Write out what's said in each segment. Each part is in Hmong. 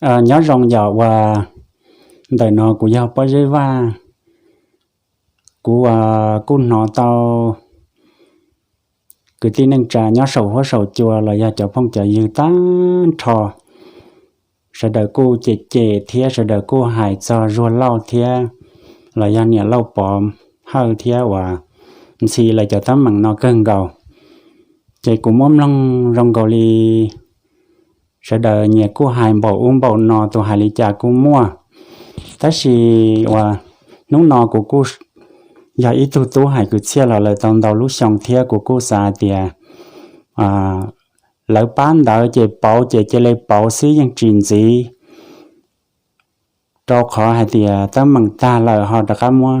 Nyob zoo yom, uas ntawm no kuv yog Pob Zeb Vaj. Kuv kuj hnov tau kwv tij neej tsa nyob saum huab saum cua los yog cov phooj cov ywg tag nrho, sawv daws kuj cem cem thiab sawv daws kuj hais txog Zuag Lauj thiab los yog niam Lauj Pov Hawj thiab uas ntxhi lawv cov teeb meem no kawg nkaus. Ces kuv muab mloog zoo nkaus li sawv daws nyias kuj hais npaum ub npaum no, tus hais li cas kuj muaj. Tab sis uas hnub no kuv kuj yog ib tug tub hais kwv txhiaj los lawm tau ntau lub xyoo thiab kuv kuj xav hais tias lawv pab ntawd ces pauv ces cia li pauv xwb yeej tsis ntxiv, rau qhov hais tias teeb meem tag lawm ho rov qab muab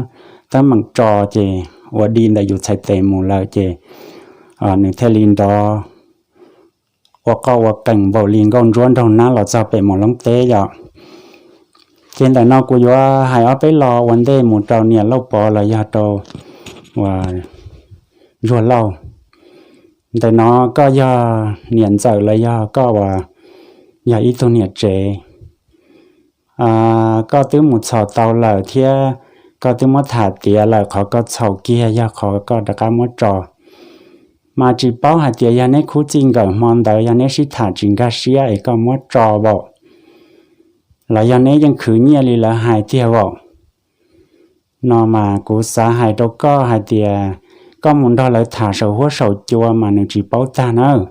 teeb meem tso ces ua di ntawm yus txhais tes mus lawm ces nws thiaj li nrov ua qoj ua qees npaum li nkauj ntsuab nraug nab los txog pem Moos Loob teb yom. Ces ntawm no kuv yuav hais ob peb lo ua ntej mus rau niam Lauj Pov los yog rau uas Zuag Lauj. Ntawm no koj yog niam ntxawm los yog koj uas yog ib tug niam tsev, koj twb mus txhom tau lawm thiab koj twb muab tham tiav lawm, qhov koj txhaum kiag yog qhov koj rov qab muab tso. Mas tsis paub hais tias yog neb khub txij nkawm hmo ntawd yog neb sib tham tsis nkag siab es koj muab tso vaum, los yog neb yeej khwv nyiaj li lawv hais tiag vaum. No mas kuv xav hais rau koj hais tias koj mus nrog lawv tham saum huab saum cua mas nws tsis paub tag nawb.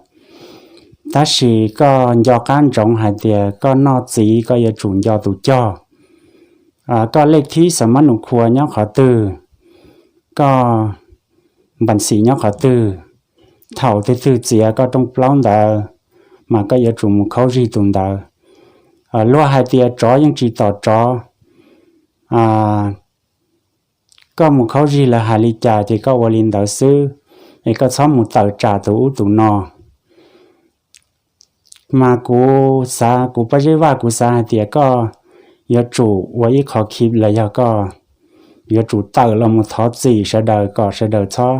Tab sis koj nco qab ntsoov hais tias koj noj txiv koj yuav tsum nco tus cog. Koj lej thib xav mab nus khua nyob qhov twg, koj npas xim nyob qhov twg, thaum twg twg txiav koj rooj plaub ntawd mas koj yuav tsum mus khaub zig tus ntawd. Luag hais tias tsov yeej tsis tom tsov, koj mus khaub zig lawv hais li cas ces koj ua li ntawd xwb, es koj txhob mus tawm tsam tus ub tus no. Mas kuv xav, kuv Pob Zeb Vaj kuv xav hais tias koj yuav tsum ua ib qho khib los yog koj yuav tsum tawm los mus thov txim sawv daws kom sawv daws txhob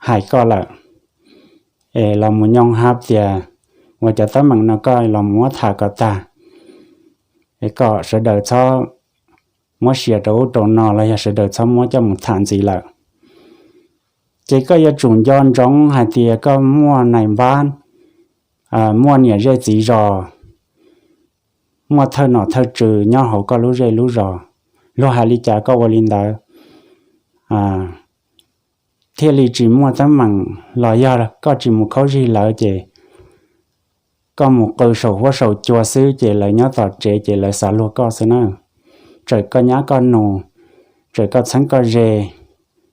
hais koj lawm, es los mus nyoo hab tias ua cov teeb meem no koj los mus muab tham kom tag, es kom sawv daws txhob muab sia rau ub rau no los yog sawv daws txhob muab coj mus tham ntxiv lawm. Ces koj yuav tsum nco ntsoov hais tias koj muaj nais npab, muaj niam zej txiv zos, muaj thawj nom thawj tswv nyob hauv koj lub zej lub zos. Luag hais li cas koj ua li ntawd, thiaj li tsis muaj teeb meem. Los yog koj tsis mus khaub zig lawv ces koj mus qw saum huab saum cua xwb ces lawv nyob tom tsev ces lawv xav luag koj xwb na. Txawm koj nyab koj nus, txawm koj txheeb koj ze,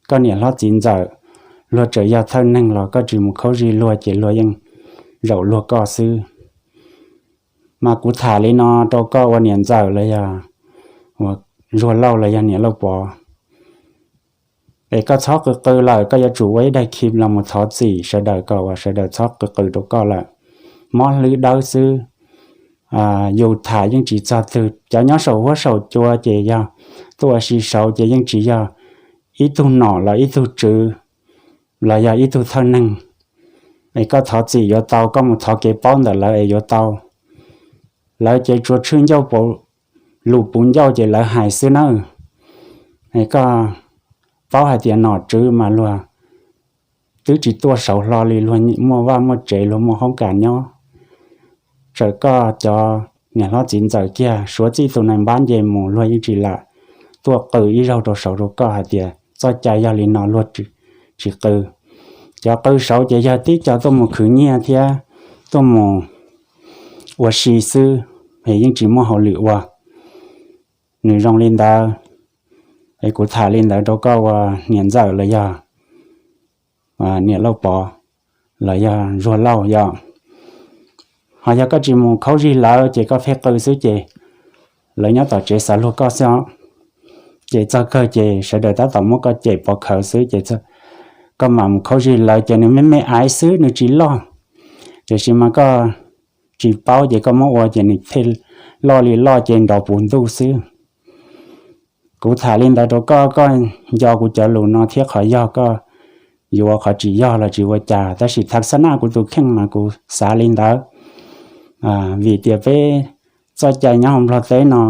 koj niam hlob txiv ntxawm, luag txawm yog thawj neeg los koj tsis mus khaub zig luag ces luag yeej zaum luag koj xwb. Mas kuv tham li no rau koj ua niam ntxawm los yog Zuag Lauj los yog niam Lauj Pov, es koj txhob qw qw lawm, koj yuav tsum ua ib daig khib los mus thov txim sawv daws kom uas sawv daws txhob qw qw rau koj lawm. Mob hlwb dawb xwb, yus tham yeej tsis txog twg. Cov nyob saum huab saum cua ces yog tuaj ua si saud ces yeej tsis yog ib tug nom los ib tug tswv los yog ib tug thawj neeg. Es koj thov txim yuav tau, koj mus thov kev paub ntawm lawv es yuav tau. Lawv ces tsuas tshwj ncauj, lus puv ncauj ces lawv hais xwb nawb. Es koj paub hais tias nom tswv mas luag twb tsis tuaj saud hlo li, luag muaj vaj muaj tsev, luag muaj hoob kas nyob. Txawm koj cov niam hlob txiv ntxawm kiag suav txij tus nais npab nce mus luag yeej tsis lam tuaj qw ib zaug rau saud rau koj hais tias txoj cai yog li no, luag tsis qw. Cov qw saud ces yog tib co tuaj mus khwv nyiaj thiab tuaj mus ua si xwb, es yeej tsis muaj hauj lwm ua. Nws zoo li ntawd, es kuv tham li ntawd rau koj ua niam ntxawm los yog niam Lauj Pov los yog Zuag Lauj yom. Ho yog koj tsis mus khaub zig lawv ces koj pheej qw xwb ces lawv nyob tom tsev xav luag koj xwb os. Ces txog kawg ces sawv daws tab tom muab koj cem pov khawv xwb ces koj mam mus khaub zig lawv ces nws me me aiv xwb nws tsis loj. Tiam sis mas koj tsis paub ces koj muab ua ces nws thiaj loj li loj ces nrov puv ntuj xwb. Kuv tham li ntawd rau koj, koj nco kuv cov lus no thiab qhov yog koj yuav, qhov tsis yog los tsis ua cas, tab sis thav xab naj kuv tus kheej mas kuv xav li ntawd. Vim tias peb txoj cai nyob hauv Nplog teb no,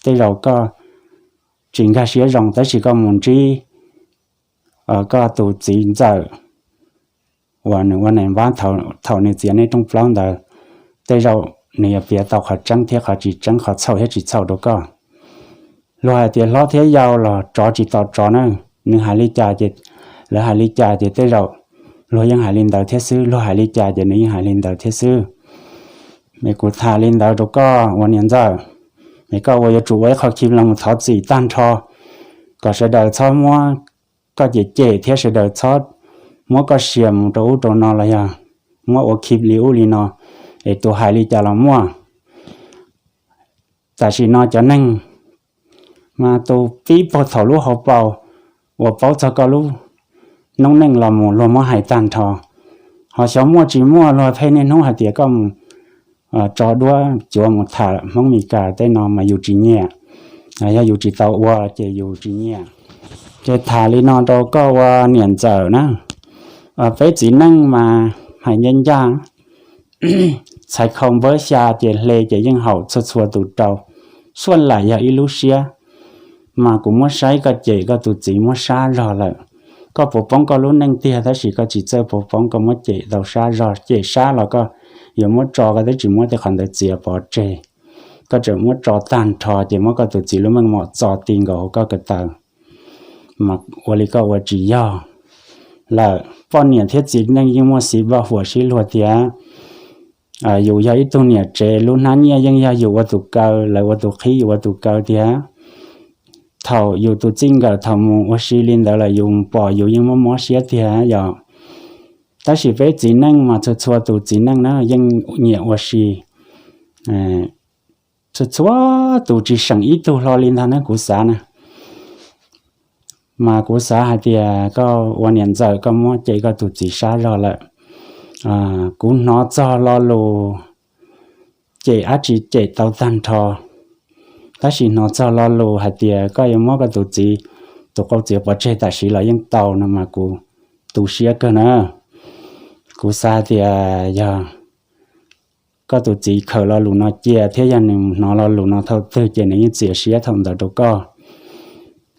tej zaum koj tsis nkag siab zoo, tab sis koj mus ntsib koj tus txiv ntxawm uas nws ua nais npab thaum nws txiav nej rooj plaub ntawd, tej zaum nws yuav piav tau qhov tseeb thiab qhov tsis tseeb, qhov txhaum thiab tsis txhaum rau koj. Luag hais tias hlob thiab yau los tsov tsis tom tsov na, nws hais li cas ces, lawv hais li cas ces tej zaum luag yeej hais li ntawd thiab xwb, luag hais li cas ces nws yeej hais li ntawd thiab xwb. Es kuv tham li ntawd rau koj ua niam ntxawm, es koj ua yuav tsum ua ib qho khi los mus thov txim tag nrho, kom sawv daws txhob muab koj cem cem thiab sawv daws txhob muab koj sia mus rau ub rau no los yog muab ua khi li ub li no, es tus hais li cas los muaj. Tam sim no cov neeg mas tus pib puag thaum lub hauv paus uas paub txog koj lub noob neej los mus luag muab hais tag nrho. Ho xyov muaj tsis muaj, luag pheej niaj hnub hais tias koj mus tso duab cuav mus tham Hmoob Mes Kas tej no mas yus tsis nyiam, yog yus tsis tau ua ces yus tsis nyiam. Ces tham li no rau koj ua niam ntxawm na, peb txiv neej mas hais ncaj ncaj, txhais khau npawb xya ces hle ces yeej haum txhua txhua tus rau, suaj lam yog ib lub siab. Mas kuv muab saib koj cem koj tus txiv muab sab zog lawm. Koj puas poob koj lub neej tiag, tab sis koj tsis txawj puas poob, koj muab cem tau sab zog, cem sab los koj yuav muab tso, koj twb tsis muab tej qhov ntawd txiav pov tseg, koj tseem muab tso tag nrho ces muab koj tus txiv lub meej mom txo ti nkaus hauv koj ko taw, mas ua li koj ua tsis yog lawm. Poj niam thiab txiv neej yeej muaj xiv vaj huam sib luag tiag. Yus yog ib tug niam tsev, lub hnab nyiaj yeej yog yus ua tus kaw, lawv ua tus qhib yus ua tus kaw tiag. Thaum yus tus txij nkawm thaum mus ua si li ntawd lawm yus pom yus yeej mob mob siab tiag yom. Tab sis peb txiv neej mas txhua txhua tus txiv neej na yeej nyiam ua si, txhua txhua tus tsis seem ib tug hlo li ntag na kuv xav na. Mas kuv xav hais tias koj ua niam ntxawm koj muab cem koj tus txiv sab zog lawm. Kuv hnov txog lo lus cem dab tsi cem tau tag nrho, tab sis hnov txog lo lus hais tias koj yuav muab koj tus txiv tus qau txiav pov tseg tam sim los yeej tau no mas kuv tu siab kawg na. Kuv xav hais tias yog koj tus txiv khaws lo lus no cia thiab yog nws hnov lo lus no thaum twg ces nws yeej txias siab thaum ntawd rau koj.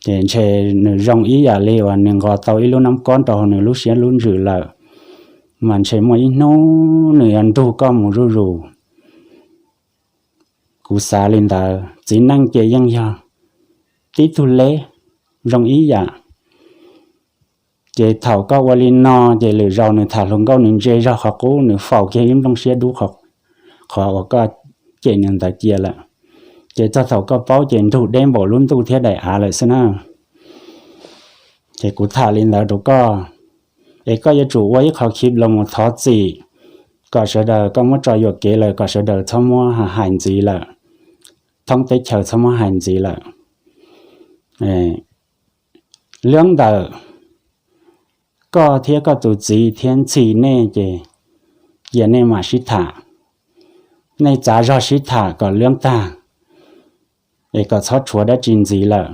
Ces ntshe nws zoo ib yam li uas nws nqos tau ib lub nab kob rau hauv nws lub siab lub ntsws lawm, mas ntshe muaj ib hnub nws yuav nrug koj mus zuj zus. Kuv xav li ntawd, txiv neej ces yeej yog tib tug leb zoo ib yam. Ces thaum koj ua li no ces lwm zaus nws tham hluas nkauj nws ntse zog qhov qub, nws faus kiag ib nplooj siab dub qhov uas koj cem nws ntawd cia lawm. Ces txog thaum koj paub ces nrug deb npaum lub ntuj thiab daim av lawm xwb na. Ces kuv tham li ntawd rau koj, es koj yuav tsum ua ib qho khib los mus thov txim kom sawv daws, koj muab tso yuam kev lawm kom sawv daws txhob muab hais ntxiv lawm, thoob teb chaws txhob muab hais ntxiv lawm. Lub ntawm koj thiab koj tus txiv thiab ntxhi nej ces cia nej mam sib tham. Nej txav zog sib tham kom lub tag, es kom txhob tshuav dab tsi ntxiv lawm.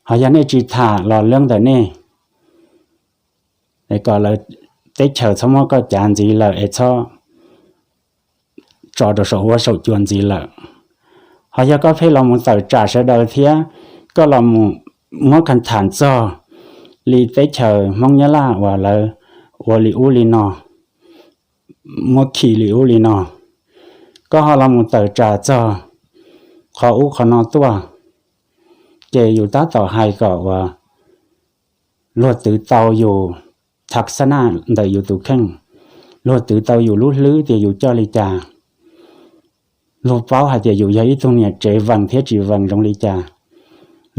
Ho yog nej tsis tham los lub ntawm nej, es kom lawv teb chaws txhob muab koj cav ntxiv lawm es txhob tso rau saum huab saum cua ntxiv lawm. Ho yog koj pheej los mus tawm tsam sawv daws thiab koj los mus muab kha tham txog li teb chaws Hmoob Nyab Laj uas lawv ua li ub li no, muab khi li ub li no, koj ho los mus tawm tsam txog qhov ub qhov no tuaj, ces yus tab tom hais kom uas luag twv tau yus thav xab naj ntawm yus tus kheej, luag twv tau yus lub hlwb tias yus coj li cas, luag paub hais tias yus yog ib tug niam tsev vees thiab tsis vees zoo li cas,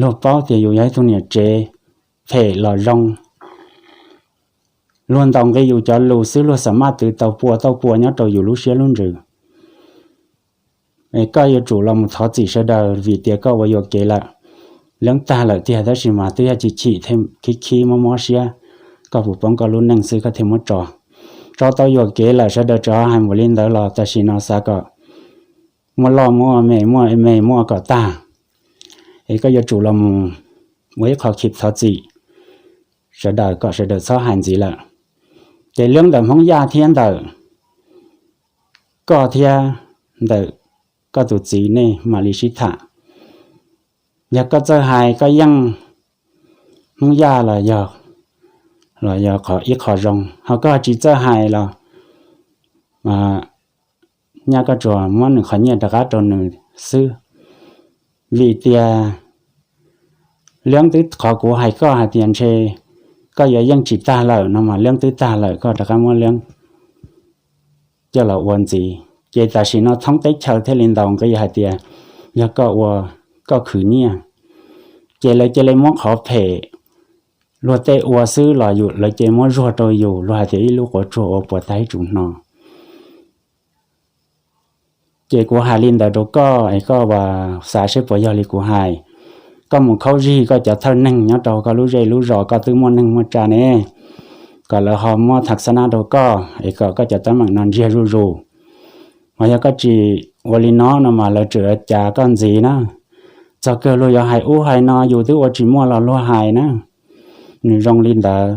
luag paub tias yus yog ib tug niam tsev phem los zoo, luag ntaus nqi yus cov lus xwb luag xam maj twv tau pua tauj pua nyob rau yus lub siab lub ntsws. Es koj yuav tsum los mus thov txim sawv daws vim tias koj ua yuam kev lawm, lub tag lawm tiag tab sis mas twb yog chim chim thiab khib khib mob mob siab, koj puas poob koj lub neej xwb koj thiaj muab tso. Tso tau yuam kev lawm sawv daws tseem hais npaum li ntawd los tam sim no xav kom muaj loj muaj me, muaj me muaj kom tag. Es koj yuav tsum los mus ua ib qho khib thov txim sawv daws kom sawv daws txhob hais ntxiv lawm. Ces lub ntawm Hmoob Yaj thiab ntawm koj thiab ntawm koj tus txiv nej mam li sib tham. Yog koj txawj hais koj yeej Hmoob Yaj los yog, los yog qhov ib qho zoo, ho koj tsis txawj hais los nyaj koj tsuas muab nws qhov nyiaj rov qab rau nws xwb. Vim tias Liab twb, qhov kuv hais koj hais tias ntshe koj yuav yeej tsis tag lawm no mas Liab twb tag lawm, koj rov qab muab Liab coj los ua ntxiv. Ces tam sim no thoob teb chaws thiaj li ntaus nqi hais tias yog koj ua, koj khwv nyiaj, ces lawv cia li muab qhov phem luag tej ua xwb los lawv cia li muab zuag rau yus, luag hais tias ib lub quav tsuag ua puas tag ib tsuv hno. Ces kuv hais li ntawd rau koj es koj xav seb puas yog li kuv hais. Koj mus khaub zig koj cov thawj neeg nyob rau koj lub zej lub zos, koj twb muaj neej muaj tsa ne, kom lawv ho muab tham xab nab rau koj es kom koj cov teeb meem no ntsiag zuj zus. Mas yog koj tsis ua li no no mas lawv tseem cav koj ntxiv na. Txog kawg luag yuav hais ub hais no yus twb ua tsis muaj los luag hais na. Nws zoo li ntawd.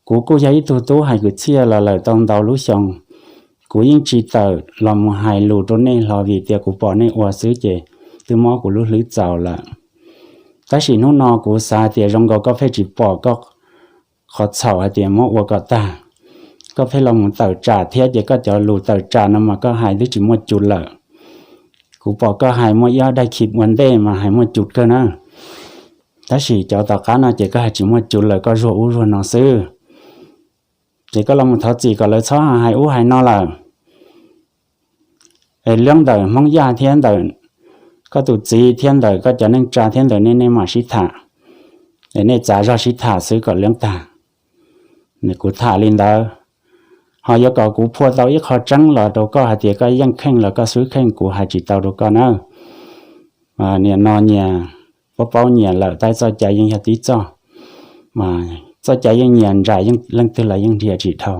Kuv kuj yog ib tug tub hais kwv txhiaj los lawm tau ntau lub xyoo, kuv yeej tsis tawm los mus hais lus rau nej hlo vim tias kuv pom nej ua xwb ces twb mob kuv lub hlwb txaus lawm. Tab sis hnub no kuv xav hais tias zoo nkaus koj pheej tsis pom koj qhov txhaum hais tias muab ua kom tag, koj pheej los mus tawm tsam thiab ces koj cov lus tawm tsam no mas koj hais twb tsis muaj cus lawm. Kuv pom koj hais muaj ib ob daim clip ua ntej mas hais muaj cus kawg na, tab sis cov tom qab no ces koj hais tsis muaj cus lawm, koj zuag ub zuag no xwb. Ces koj los mus thov txim kom lawv txhob hais ub hais no lawm. Es Liab ntawm Hmoob Yaj thiab ntawm koj tus txiv thiab ntawm koj cov neej tsa thiab ntawm nej, nej mam sib tham, es nej txav zog sib tham xwb kom Liab tag. Kuv tham li ntawd, ho yuav kom kuv phua tau ib qho tseeb los rau koj hais tias koj yeej kheej los koj swb kheej, kuv hais tsis tau rau koj na. Nim no nyias paub paub nyias lawm, tab txoj cai yeej yog tib txoj, txoj cai yeej nyias nraim, leej twg los yeej nrhiav tsis dhau.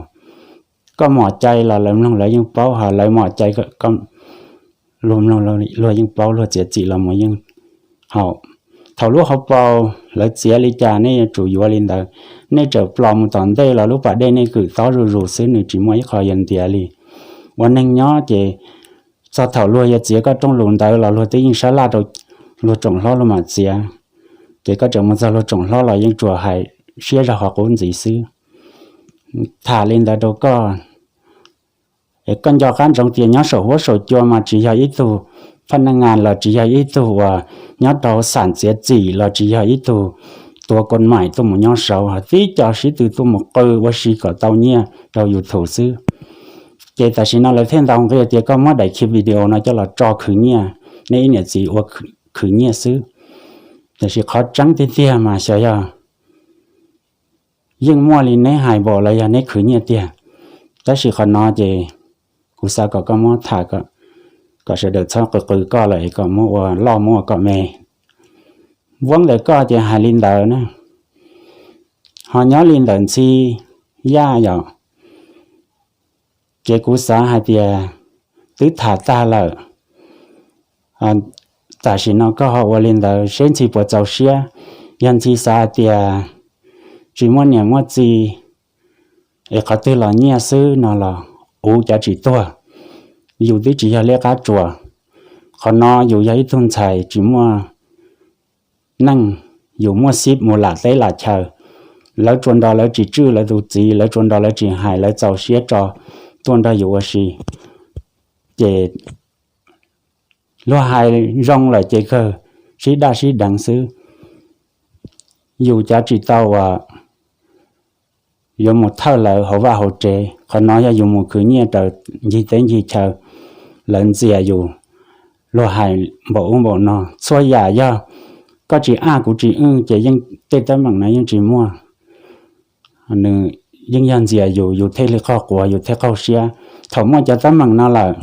Koj mom cai los lawv mloog lawv yeej paub, ho lawv mom cai luag mloog luag yeej paub, luag txiav txim los mus yeej haum. Thaum lub hauv paus lawv txiav li cas nej yuav tsum yuav li ntawd. Nej txawm plos mus tom ntej los lub pas dej nej kwm tob zuj zus xwb, nws tsis muaj ib qho yuav ntiav li. Ua neeg nyob ces txog thaum luag yuav txiav koj rooj lus ntawd los luag twb yeej sab laj rau luag tsoom hlob luag mam txiav. Ces koj tseem mus txog luag tsoom hlob los yeej tsuas hais siab zog qhov qub ntxiv xwb. Tham li ntawd rau koj, es koj nco qab ntsoov tias nyob saum huab saum cua mas tsis yog ib tug phaj naj nas los tsis yog ib tug uas nyob rau xam txiav txim los tsis yog ib tug tuav koj maim tuaj mus nyob saud, ho tib co sib tw tuaj mus qw ua si kom tau nyiaj rau YouTube xwb. Ces tam sim no lawv thiaj ntaus nqi tias koj muab daim clip video no coj los tso khwv nyiaj, nej ib niam txiv ua khwv nyiaj xwb. Tiam sis qhov tseeb tiag tiag mas xyov yog yeej muaj li neb hais npaum los yog neb khwv nyiaj tiag. Tab sis qhov no ces kuv xav kom koj muab tham kom sawv daws txhob qw qw koj lawm es kom muab ua loj muab ua kom me. Voob ntawm koj ces hais li ntawd na, ho nyob li ntawm Ntxhi Yaj yom, ces kuv xav hais tias twb tham tag lawm. Tam sim no koj ho ua li ntawd seb Ntxhi puas txaus siab. Yog Ntxhi xav hais tias tsis muaj niam muaj txiv es qhov twg los nyiaj xwb no los uv cav tsis tuag. Yus twb tsis yog liab qab tsuas. Qhov no yus yog ib tug ntxhais tsis muaj neej, yus muaj xib mus lam teb lam chaw, lawv tsuas nrog lawv tsis tswj lawv tus txiv, lawv tsuas nrog lawv tsis hais, lawv txaus siab tso tuaj nrog yus ua si. Ces luag hais zoo lawm ces kawg sib daj sib deev xwb. Yus cav tsis tau uas yuav mus thawj lawv hauv vaj hauv tsev. Qhov no yog yus mus khwv nyiaj raws ncig teb ncig chaw, lawv ntxias yus, luag hais npaum ub npaum no. Txhua yam yog koj tsis aj kuv tsis wj ces yeej tej teeb meem no yeej tsis muaj. Nws yeej yog ntxias yus, yus thiaj li qaug quav, yus thiaj qaug siab. Thaum muaj cov teeb meem no lawm,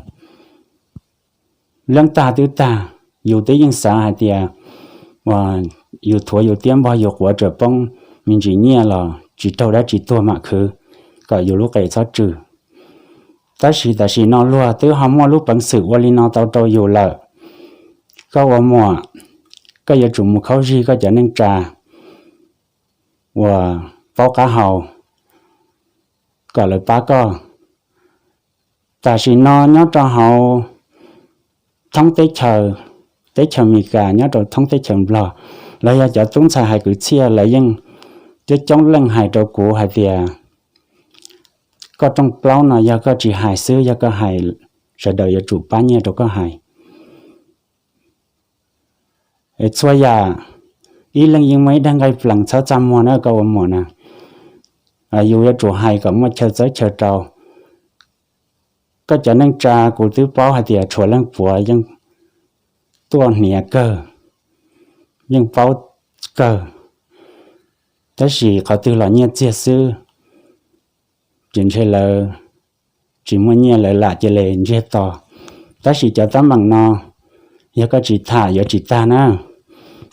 leej tag twb tag, yus twb yeej xav hais tias yus thuav yus tiab npog yus quav tsuas poob me ntsis nyiaj los tsis raug dab tsi tuag mam khwv kom yus lub qe txhob tsw. Tab sis tam sim no luag twb ho muaj lub peev xwm ua li no tau rau yus lawm. Koj ua muam, koj yuav tsum mus khaub zig koj cov neej tsa uas paub qab hau kom lawv pab koj. Tam sim no nyob rau hauv thoob teb chaws, teb chaws Amelikas, nyob rau thoob teb chaws Nplog, los yog cov tub ntxhais hais kwv txhiaj lawv yeej coob coob leej hais rau kuv hais tias koj rooj plaub no yog koj tsis hais xwb, yog koj hais sawv daws yuav tsum pab nyiaj rau koj hais. Txhua yam ib leeg yeej muaj ib daim nqaij plees, txhob txaj muag na koj ua muam na. Yus yuav tsum hais kom muaj chaw txawb chaw rau. Koj cov neej tsa kuv twb paub hais tias tshuav leej puav yeej tuaj hniav kawg, yeej paub kawg, tab sis qhov twg los nyiaj txiag xwb, ces ntshe lawv tsis muaj nyiaj lawv lam cia li ntsiag to. Tab sis cov teeb meem no yog koj tsis tham yuav tsis tag na.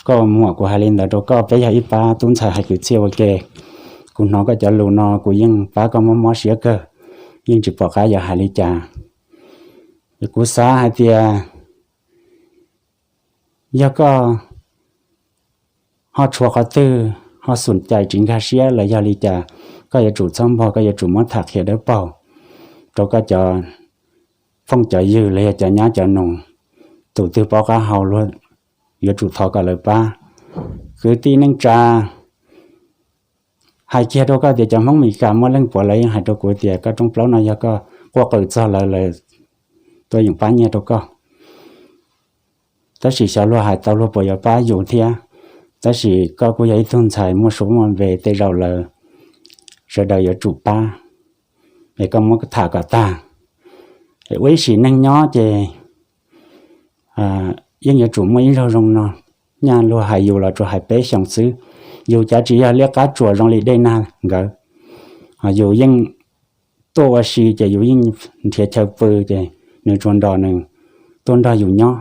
Koj muam, kuv hais li ntawd rau koj, peb yog ib pab tub ntxhais hais kwv txhiaj ua ke. Kuv hnov koj cov lus no kuv yeej pab koj mob mob siab kawg, yeej tsis pom qab yuav hais li cas. Kuv xav hais tias yog koj ho tshuav qhov twg ho xum cais tsis nkag siab los yog li cas, koj yuav tsum txhob npog, koj yuav tsum muab tham qhia dawb paug rau koj cov phooj cov ywg los yog cov nyab cov nus, tus twg paub qab hau luag yuav tsum thov kom lawv pab. Kwv tij neej tsa, hais kiag rau koj tias cov Hmoob Meskas muaj leej puav lawv yeej hais rau kuv tias koj rooj plaub no yog koj quaj qw txog lawv, lawv tuaj yeem pab nyiaj rau koj. Tab sis xyov luag hais tau luag puas yuav pab yus thiab. Tab sis koj kuj yog ib tug ntxhais muaj suab muaj npe, tej zaum lawv sawv daws yuav tsum pab, es koj muab tham kom tag. Ua ib sim neej nyob ces yeej yuav tsum muaj ib zaug zoo no. Nyaj luag hais yus los tsuas hais peb xyoos xwb, yus cav tsis yog liab qab tsuas zoo li Dej Nag nkawd. Yus yeej tuaj ua si ces yus yeej nrhiav chaw pw ces nws tsuas nrog nws tuaj nrog yus nyob.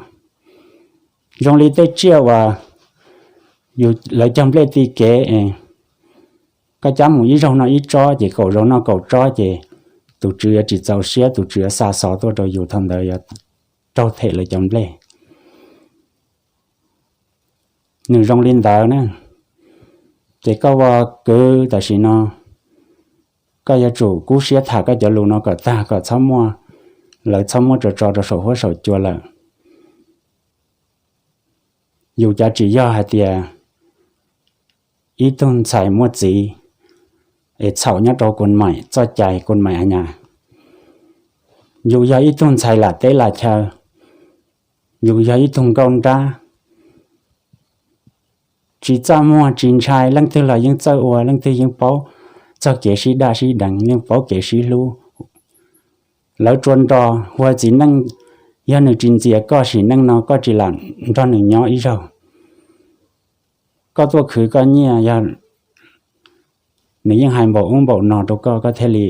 Zoo li tej tsiaj uas lawv cog nplej ti kev, koj cab mus ib zaug noj ib tsob ces kaum zaus noj kaum tsob ces tus tswv yuav tsis txaus siab, tus tswv yuav xa xov tuaj rau yus, thaum ntawd yuav raug them lawv cov nplej. Nws zoo li ntawd na. Ces koj ua kwv tam sim no, koj yuav tsum kub siab tham koj cov lus no kom tag, kom txhob muaj, lawv txhob muab tso tso rau saum huab saum cua lawm. Yus cav tsis yog hais tias ib tug ntxhais muaj txiv es txhaum nyob rau kuv maim txoj cai, kuv maim a nyas. Yus yog ib tug ntxhais lam teb lam chaw, yus yog ib tug nkauj nrab, tsis txaj muag tsis ntshai, leej twg los yeej txawj ua, leej twg yeej paub txog kev sib daj sib deev, yeej paub kev sib hlub. Lawv tsuas nrog hu ua txiv neej, yog nws tsis ntxias koj sim neej no koj tsis lam nrog nws nyob ib zaug. Koj tuaj khwv koj nyiaj, yog nws yeej hais npaum ub npaum no rau koj, koj thiaj li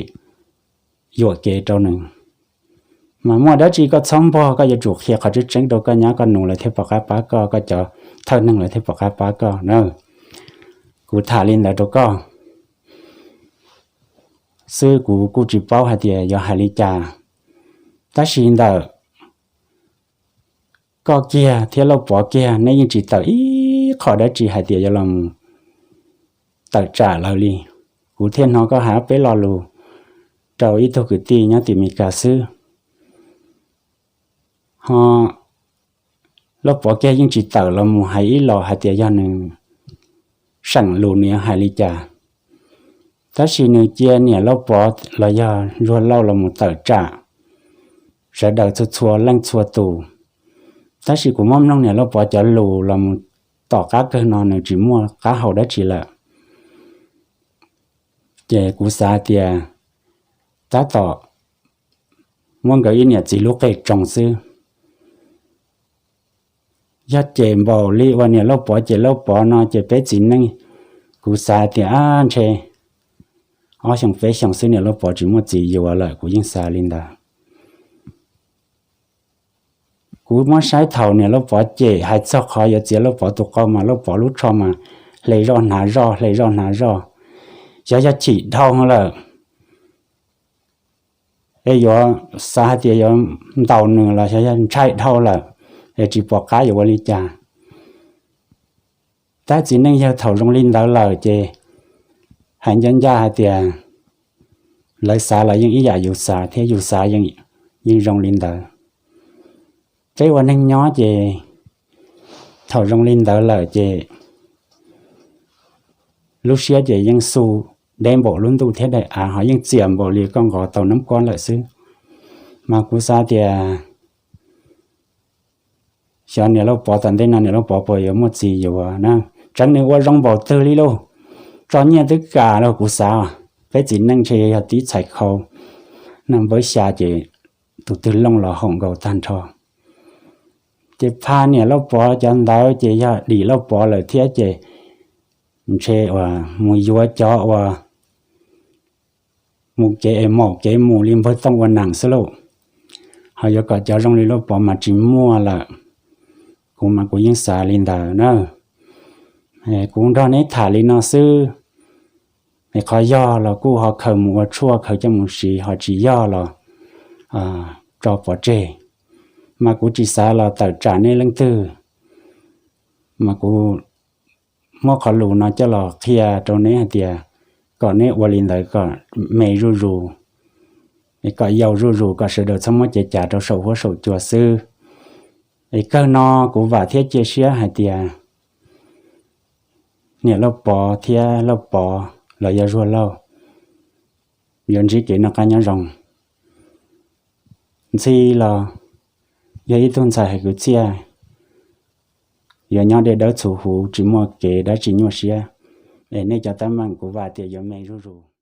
yuam kev rau nws. Mas muaj dab tsi koj txhob npog, koj yuav tsum qhia qhov tseeb tseeb rau koj nyab koj nus lawv thiaj pom qab pab koj, koj cov thawj neeg lawv thiaj pom qab pab koj na. Kuv tham li ntawd rau koj xwb, kuv kuj tsis paub hais tias yuav hais li cas. Tab sis ntawm koj kiag thiab Lauj Pov kiag, neb yeej tsis tawm ib qho dab tsi hais tias yuav los tawm tsam lawv li. Kuv thiaj hnov koj hais ob peb lo lus rau ib tug kwv tij nyob tim Meskas xwb. Ho Lauj Pov kiag yeej tsis tawm los mus hais ib los hais tias yog nws seem lus nws yuav hais li cas. Tab sis nws cia niam Lauj Pov los yog Zuag Lauj los mus tawm tsam sawv daws txhua txhua leej txhua tus. Tab sis kuv muab mloog niam Lauj Pov cov lus los mus tom qab kawg no nws tsis muaj qab hau dab tsi lawm. Ces kuv xav tias tab tom muab nkawd ib niam txiv lub qe tsoo xwb. Yog cem npaum li uas niam Lauj Pov cem Lauj Pov no ces peb txiv neej, kuv xav tias ab ntshe ob xyoos peb xyoos xwb niam Lauj Pov tsis muaj txiv yuav lawm, kuv yeej xav li ntawd. Kuv muab saib thaum niam Lauj Pov cem hais txog qhov yuav txiav Lauj Pov tus qau mas Lauj Pov lub tsho mas hle zoj hnav zoj, hle zoj hnav zoj. Xyov yog chim dhau lawm es yuav xav hais tias yuav ntaus nws los xyov yog ntshai dhau lawm es tsis pom qab yuav ua li cas. Tab txiv neej yawg thaum zoo li ntawd lawm ces hais ncaj ncaj hais tias lawv xav los yeej ib yam yus xav thiab yus xav yeej yeej zoo li ntawd. Peb ua neeg nyob ces thaum zoo li ntawd lawm ces lub siab ces yeej xu deb npaum lub ntuj thiab daim av, ho yeej txias npaum li koj nqos tau nab kuab lawm xwb. Mas kuv xav tias xyov niam Lauj Pov tom ntej no niam Lauj Pov puas yuav muaj txiv yuav na. Tseev nws ua zoo npaum twg li lauj, tso nyiaj twb kam lauj. Kuv xav peb txiv neej ntshe yog tib txhais khau, nag npawb xya ces tus twg looj los haum nkaus tag nrho. Ces phaj niam Lauj Pov cov ntawd ces yog dim Lauj Pov lawm thiab ces ntshe uas mus yuav cov uas mus kev es maum kev mus li npawg Tooj ua neej xwb lauj. Ho yuav kom cov zoo li Lauj Pov mas tsis muaj lawm. Kuv mas kuv yeej xav li ntawd na. Kuv nrog neb tham li no xwb, es qhov yog los kuj ho khaws mus ua tshuaj khaws coj mus siv, ho tsis yog los tso pov tseg. Mas kuv tsis xav los tawm tsam neb leej twg, mas kuv muab qhov lus no coj los qhia rau neb hais tias kom neb ua li ntawd kom me zuj zus, kom yau zuj zus, kom sawv daws txhob muab cev cav rau saum huab saum cua xwb. Es kawg no kuv vam thiab cia siab hais tias niam Lauj Pov thiab Lauj Pov los yog Zuag Lauj yuav ntsib kev noj qab nyob zoo. Ntxhi los yog ib tug ntxhais hais kwv txhiaj, yuav nyob dej dawb txhuv huv tsis muaj kev dab tsi nyuaj siab. Es nej cov teeb meem kuv vam tias yuav me zuj zus.